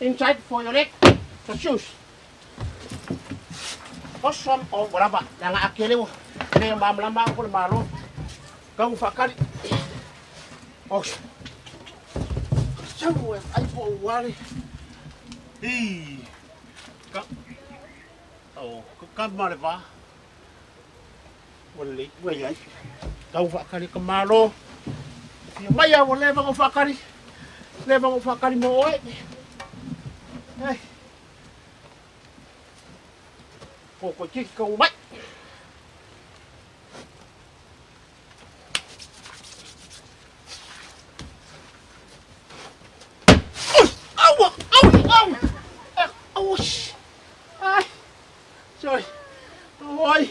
Inside for your leg, the shoes. Awesome or whatever. Langa akele wo. Ne mamlama ko malo. Ka ufakali. Oh. Sawu ai po wale. I. Ka. Oh, ka maleva. Wale, wale ai. Ka ufakali ka malo. Fia mai wo leva ufakali. Leva ufakali mo oi. Hey. Ko chi câu bách. Au au au. Au. Ai. Trời. Ôi.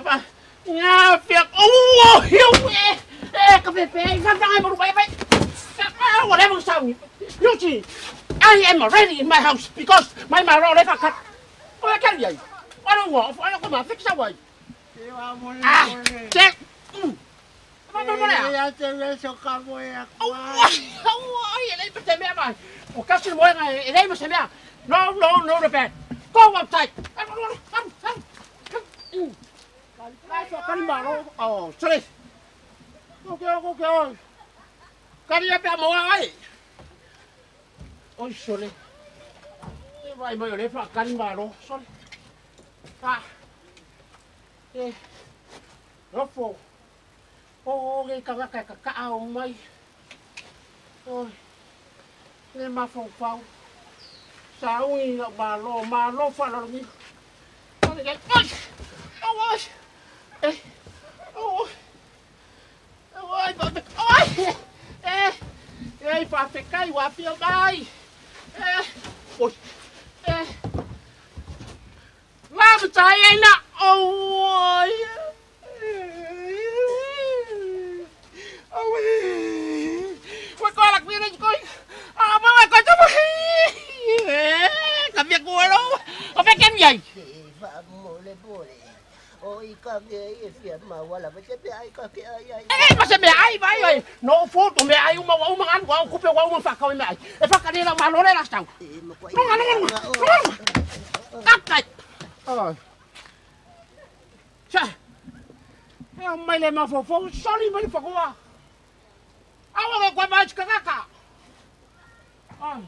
Ba. Nhà việc. Ô hiu. Ê cà phê phê ra ra một vậy vậy. Whatever sound. You see, I am already in my house because my maro left cut. Ôi cái gì? I don't want. I don't want to fix that way. Ah, check. No, no, no, the bed. Go outside. Oh, sorry. Okay, okay. Oh, sorry. Sorry. Ah, eh, rofo, oh, cái cái cái ao mây, ôi, nên mà phong phong, sao như là bà lo pha lo như, ôi, ôi, ê, ôi, ôi, ôi, ê, ê, pha phải cái quả phiêu bay, ê, ôi, ê. Làm trái anh ạ. Ôi. Ôi. Ôi coi lạc viên anh coi. À mà mày coi cho mày. Cả việc của đâu. Có phải cái gì? Ê mà sẽ mẹ ai vậy rồi. Nó phố tụi mẹ ai mà ông ăn của ông cúp ông phạt không mẹ. Phạt cái này là mà nó đây là sao? Nó ăn nó. Cắt này. Rồi. Mai le mafofo soli mai fakoa. Awa ko mai kaka. Ai.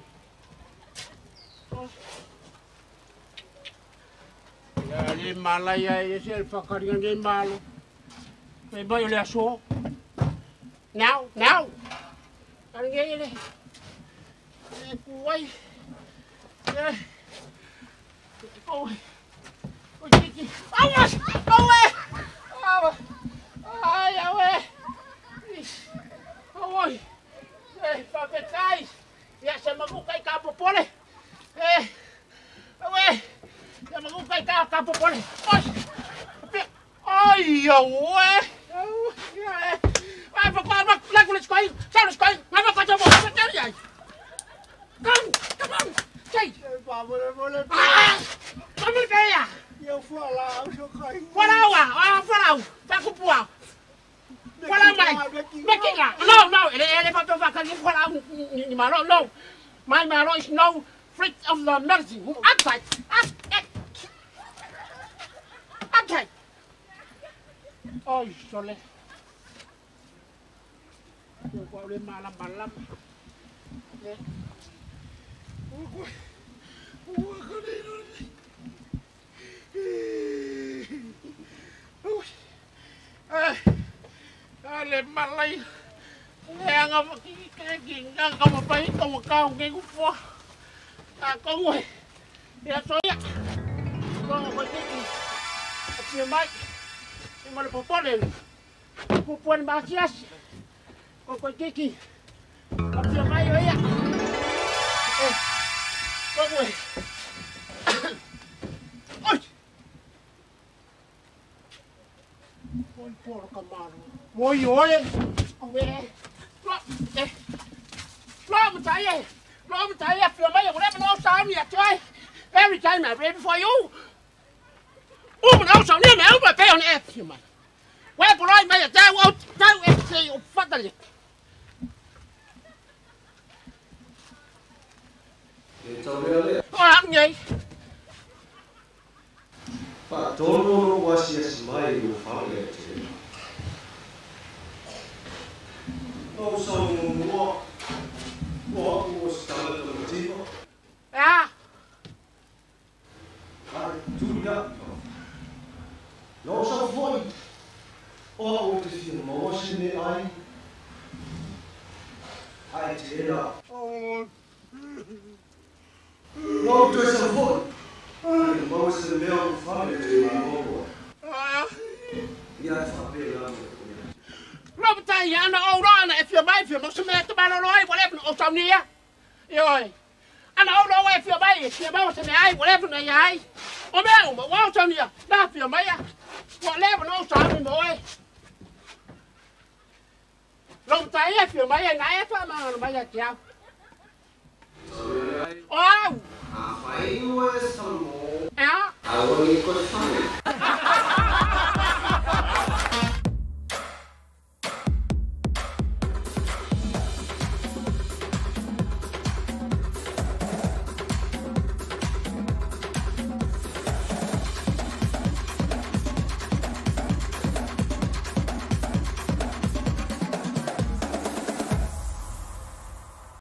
Ya le malaya e se fakari ngai malo. Me bai le aso. Now, now. Ngai le. E kuai. Eh. Oh. Oh, kiki. Awa! Awa! Awa! Ai, awa! Oi! Eh, papetai! Ya se magukai ka popole. Eh. Awe! Ya magukai ka popole. Oi! Ai, awe! Ai, pa pa la ku le skoi. Sa le skoi. Ma pa pa mo. Come, come on. Sei. Pa mole mole. Ah! Come peia. Eu falar, eu cai. Falau, ah, falau. Tá com pua. Falau mai. Mekinga. No, no, ele pa pa ka ni falau ni malo no. My malo is no fruit of the medicine. Outside. Outside. Oi, sole. Eu vou le malam malam. Le malai le anga ki nga ka ma pai to ka ngi ku fo a ko ngoi ya so ya ko ko ki ki mai i mo le popole ku pon ma sias ko ko ki ki a ti mai yo ya eh ko ngoi oi pon por kamaro. Oi oi, oi, lo mà chạy, lo mà chạy, phiền mấy giờ nó sao nhỉ chơi. Every time I ready for you. Ô mà nó sao nhỉ mẹ mà phải on F mà. Quay bộ rồi mày chạy ô chạy F ô phát đi. Ờ nhỉ. Fa tonu wa sia mai o fale te. No so mo mo o stala to motivo. Ah. Ah, tu ya. No so foi. O o te fi mo se me ai. Ai te la. Oh. No tu se foi. Ai mo se me o fale te ma mo. Ah. Ya fa pe la. Lo ta ya na o ro na if you mai if you mo se me te ba lo loi whatever o sa ni ya. Yoi. Ana o lo if you mai if you mo se me ai whatever na ya ai. O me o mo o sa ni ya. Na if you mai ya. Whatever no sa mi mo ai. Lo ta ya if you mai na ya fa ma ma ya kia. Oh. A fai o sa mo. Ah. A o ni ko